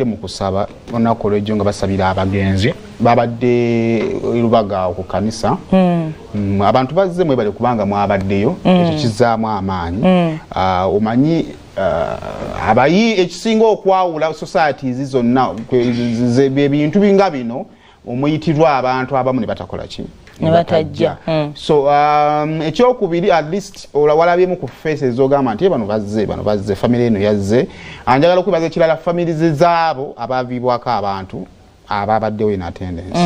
Mu kusaba olunaku olwejjo nga basabira abagenzi babadde Lubaga ku kanisa. Abantu bazze, mwebale kubanga mwabaddeyo, ekyo kizzaamu amaanyi. Omanyi abayi ekisinga okwawula societies zonna ebintu binga bino omuyitirwa abantu abamu ne batakola ki? Ne batajja. So ekyokubiri, at least walabyemu ku faces z'ogamba nti bano bazze, bano bazze, family eno yazze. Anjagala okwebaza ekirala families zaabo abaviibwako abantu ababaddewo in attendance.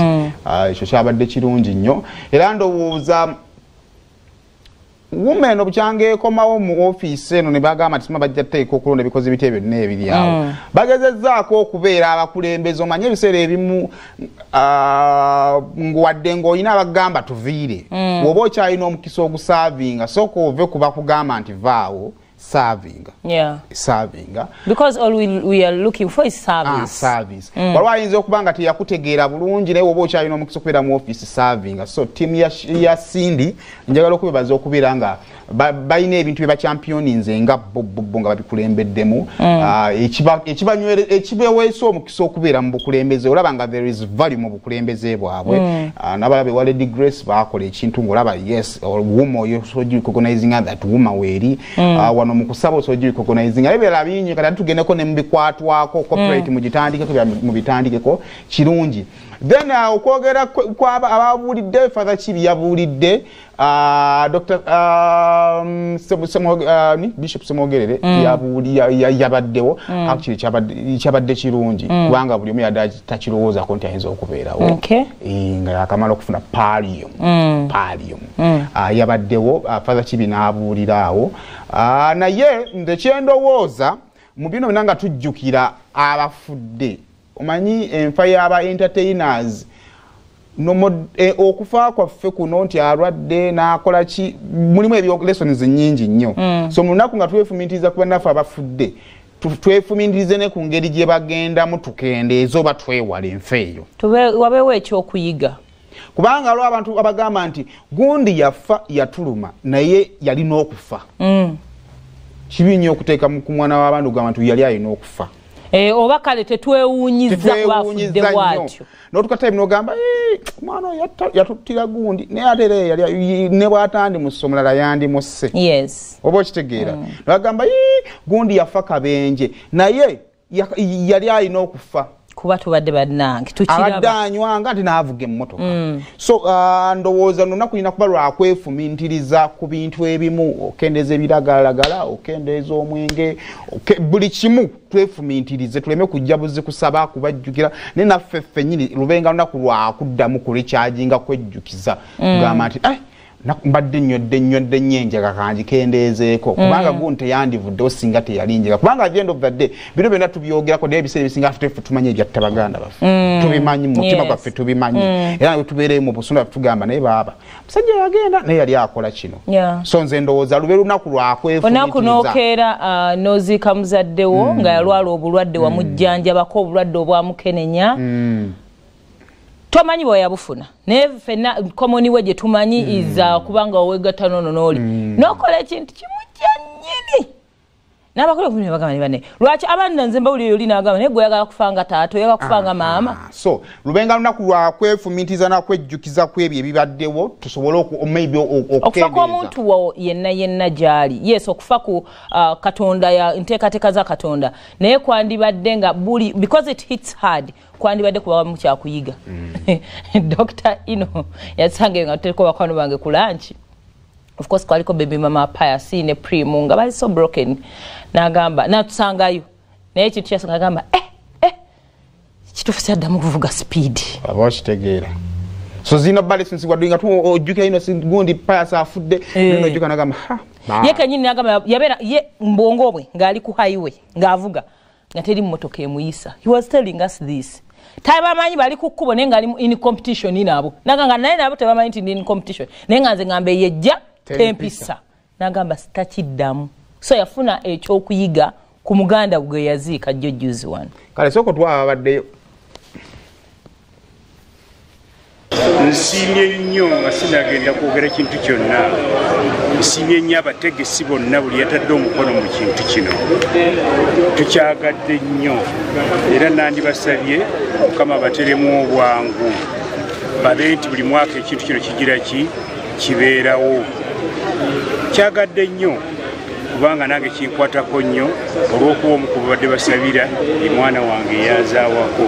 Ekyo kyabadde kirungi nnyo, era ndowooza women obukyanga ekomawo mu ofiisi eno ne bagamba nti sima bajja tuteeka okulonda ebikozi biti byonna ebiri awo, bagezezzaako okubeera abakulembeze. Omanye ebiseera ebimu ng'wadde ng'olina abagamba tuviire, bw'oba okyalina omukisa ogusaavinga, sooka ove kuba kugamba nti vaawo, saavinga. Saavinga. Because all we are looking for is service. Service. Waliwo ayinza okuba nga teyakutegeera bulungi, naye woba okyalina omukisa okubeera mu ofiisi, saavinga. So team ya Cindy njagala okubebaza okubeera nga balina ebintu bye bachampioninze nga bo bo nga babikulembeddemu, ekibaweesa omukisa okubeera mu bukulembeze. Olaba nga there is value mu bukulembeze bwabwe. N'abalaba ewa Lady Grace bakola ekintu ng'olaba yes, woman oyo recognizing that woman weeri wano mu kusaba osobola recognizing naye ebirala bingi. Kati ate tugendeko ne mubikwatwako corporate, mugitandikeko, mubitandikeko kirungi. Then okwogera kwaba ababuulidde, Father Kibi yabuulidde, Dr Bishop Semwogerere yabaddewo. Actually kyabadde kirungi kubanga buli omu yadde takirowoozako nti ayinza okubeerawo. Nga yakamala okufuna pallium. Pallium. Yabaddewo, Father Kibi n'abuulira awo. Naye nze kyendowooza mu bino byonna nga tujjukira abafudde, omanyi enfa y'aba entertainers okufa kwaffe kuno nti alwadde n'akola ki, mulimu ebyo lessons nnyingi nnyo. So mu lunaku nga twefumintiriza ku bannaffe abafudde, twefumintirize ne ku ngeri gye bagendamu, tukendeeze oba twewala enfa eyo. Wabeewo ekyokuyiga. Kubanga waliwo abantu abagamba nti gundi yafa yatuluma, naye yalina okufa. Kibi nnyo okuteeka ku mwana w'abandi okugamba nti yali alina okufa. Oba kale tetwewuunyiza kuba afudde Tetwewuunyiza nnyo. bw'atyo. N'otuka time n'ogamba, "Eh, omwana oyo yatuttira gundi," naye ate era ne bw'atandimusse omulala yandimusse. Oba okitegeera, nagamba, "Ii, gundi yafa kabenje," naye yali alina okufa. Kuba tubadde bannange Abadde tukiraba. anywanga nti n'avuga emmotoka. So ndowooza lunaku lulina kuba lwakwefumintiriza ku bintu ebimu, okendeeza ebiragalalagala, okendeeza omwenge, buli kimu twefumintirize, tuleme kujja buzi kusaba kubajjukira, naye naffe ffennyini lubenga lunaku lwakuddamu kurecharginga, kwejjukiza, kugamba nti eh, mbadde nywedde nywedde nnyo enjaga, kangikendeezeeko, kubanga gundi teyandivuddewo singa teyali njaga. Kubanga at the end of the day bino byonna tubyogerako, naye ebiseera ebisinga ate tumanyi ebyatta baganda baffe, tubimanyi mu mutima gwaffe, tubimanyi, era nga tubeereyo mu busunda tugamba naye baaba musajja yagenda naye yali akola kino. So nze ndowooza lube lunaku Olunaku lwakwefumitiriza. N'okeera n'oziika muzaddewo nga yalwala obulwadde, wamujjanjabako obulwadde obwamukenenya, tomanyi bwe yabufuna, naye ffenna common we gye tumanyi is kubanga owegatta nono n'oli n'okola ekintu kimujja nnyini n'abakola okumi bagamba ne banne lwaki abaana nze mbawulire oli n'agamba naye gwe oyagala kufa nga taata, oyagala kufa nga maama. So lubenga lunaku lwakwefumintiriza nakwejjukiza ku ebyo ebibaddewo, tusobole maybe okufa okukendeeza. Kw'omuntu wo yenna yenna gy'ali, yes, okufa ku Katonda ya nteekateeka za Katonda, naye kwandibadde nga buli, because it hits hard, kwandibadde kubamu kyakuyiga. Dr Ino yasange nga tutereko bakwano bange ku lunch, of course kwaliko baby mama Pius ne Primu nga bali so broken, n'agamba natusangayo, naye ekintu kyasanga agamba, eh, eh, kituufu kyaddamu kuvuga speed. Aba okitegeera, so zirina balance wadde nga ojjukira ino gundi Pius afudde, naye nojjuka nagamba ha Ye kenyini nagamba yabeera ye mbwongo bwe ng'ali ku highway ng'avuga nga teri mmotoka emuyisa. He was telling us this, tabamanyi bali ku kkubo naye ng'ali in competition nabo, nagamba naye nabo tebamanyi nti ndi in competition, naye nga nze ngamba eyejja tempisa, nagamba takiddamu. So yafuna ekyokuyiga ku muganda gwe yaziika jjo juzi wano. Kale sooka twaba babaddeyo. Nsiimye nnyo nga sinagenda kwogera kintu kyonna. Nsiimye nnyo abategesi bonna buli yatadde omukono mu kintu kino. Tukyagadde nnyo era nandibasabye Mukama abateremu obwangu babe nti buli mwaka ekintu kino kigira ki kibeerawo. Kyagadde nnyo kubanga nange kinkwatako nnyo olw'okuba omu ku babadde basabira omwana wange eyanzaawako.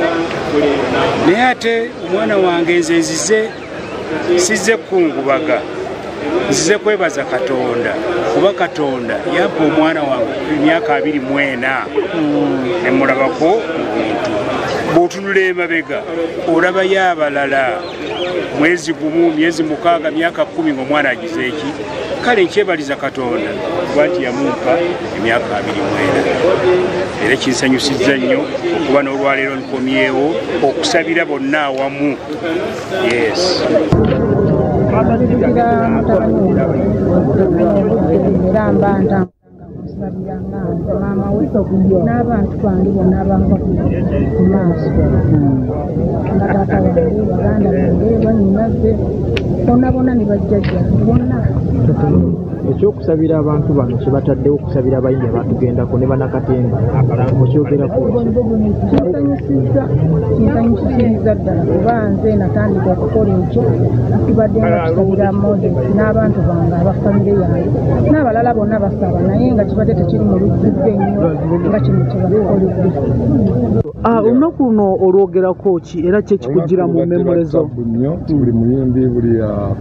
Naye ate omwana wange nze nzize sizze kungubaga, nzize kwebaza Katonda kuba Katonda yampa omwana wange emyaka 24 ne mulabako mu buntu. Bw'otunula emabega olabayo abalala mwezi gumu, myezi 6, myaka 10 ng'omwana agize eki. Kale nkyebaliza Katonda kuba nti yamumpa emyaka 24. Era kinsanyusizza nnyo okuba n'olwaleero nkomyewo okusabira bonna awamu. Yes. Nzijukira mutabani era mba kusabira nga maama we n'abantu bange bonna abanva ku maaso nga taata wange, baganda bange, bannyinaze bonna bonna ne bajjajja bonna. Ekyokusabira abantu bano kye bataddewo okusabira abayimbi abatugendako ne bannakatemba okyogerako kinsanyusizza, kinsanyusizza ddala kuba nze natandika okukola ekyo tubadde nga tusabira Moses n'abantu bange aba famire yange n'abalala bonna basaba, naye nga kibadde tekiri mu lujjudde nnyo nga kino kye batukoledde. Olunaku luno olwogerako ki era ki ekikugira mu memorezo? Nnyo buli muyimbi, buli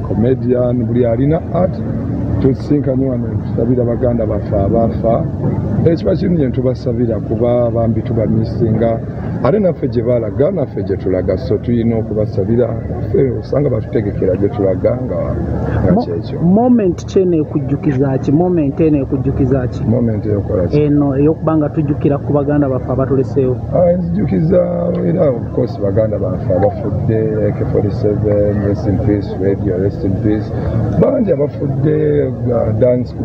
comedian, buli alina art tusinkanye wano tusabira baganda baffe abafa. Ekiba kirungi ntubasabira kuba bambi tubamisinga ate naffe gye balaga naffe gye tulaga, so tulina okubasabira osanga batutegekera gye tulaga nga kyekyo. Moment ki eno ekujjukiza ki? Moment eno ekujjukiza ki? Moment eyokola ki? Eno ey'okuba nga tujjukira ku baganda baffe abatuleseewo. Nzijukiza era of course baganda baffe abafudde, AK47 rest in peace, Radio rest in peace, bangi abafudde,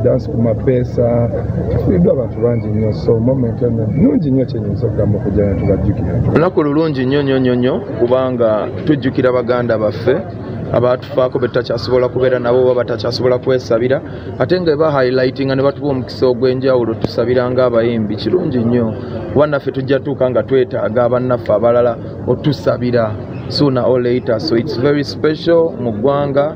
dance ku mapeesa, tufiiriddwa abantu bangi nnyo, so moment eno nnungi nnyo kyenyinza okugamba okujja ne tubajjukira. Olunaku lulungi nnyo nnyo nnyo nnyo kubanga tujjukira baganda baffe abatufaako be tutakyasobola kubeera nabo oba batakyasobola kwesabira, ate nga eba highlightinga ne batuwa omukisa ogw'enjawulo tusabira ng'abayimbi. Kirungi nnyo kuba naffe tujja tuuka nga twetaaga abannaffe abalala otusabira sooner or later, so it's very special mu ggwanga,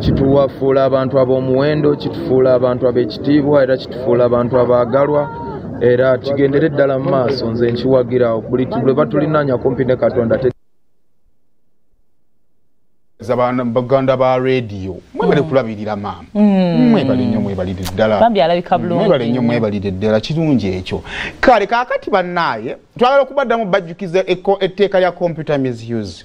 kituwafuula abantu ab'omuwendo, kitufuula abantu ab'ekitiibwa, era kitufuula abantu abaagalwa, era kigendere ddala mu maaso. Nze nkiwagira buli lwe batulinaanya kumpi ne Katonda. Baganda ba Radio mwebale kulabirira maama, mwebale nnyo, mwebalire ddala, bambi alabika bulungi, mwebale nnyo, mwebalire ddala, kirungi ekyo. Kale kaakati bannaaye twagala okubaddamu bajjukiza etteeka lya computer misuse.